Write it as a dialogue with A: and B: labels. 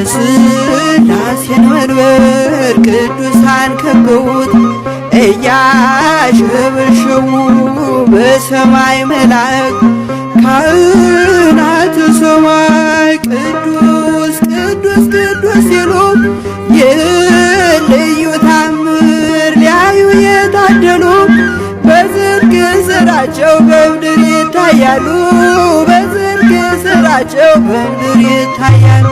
A: የሥላሴን መንበር ቅዱሳን ከበውት እያሸበሸቡ በሰማይ መላእክት ካህናተ ሰማይ ቅዱስ ቅዱስ ቅዱስ ሲሉ ይህን ልዩ ታምር ሊያዩ የታደሉ በጽድቅ ስራቸው በምድር ይታያሉ። በጽድቅ ስራቸው በምድር ይታያሉ።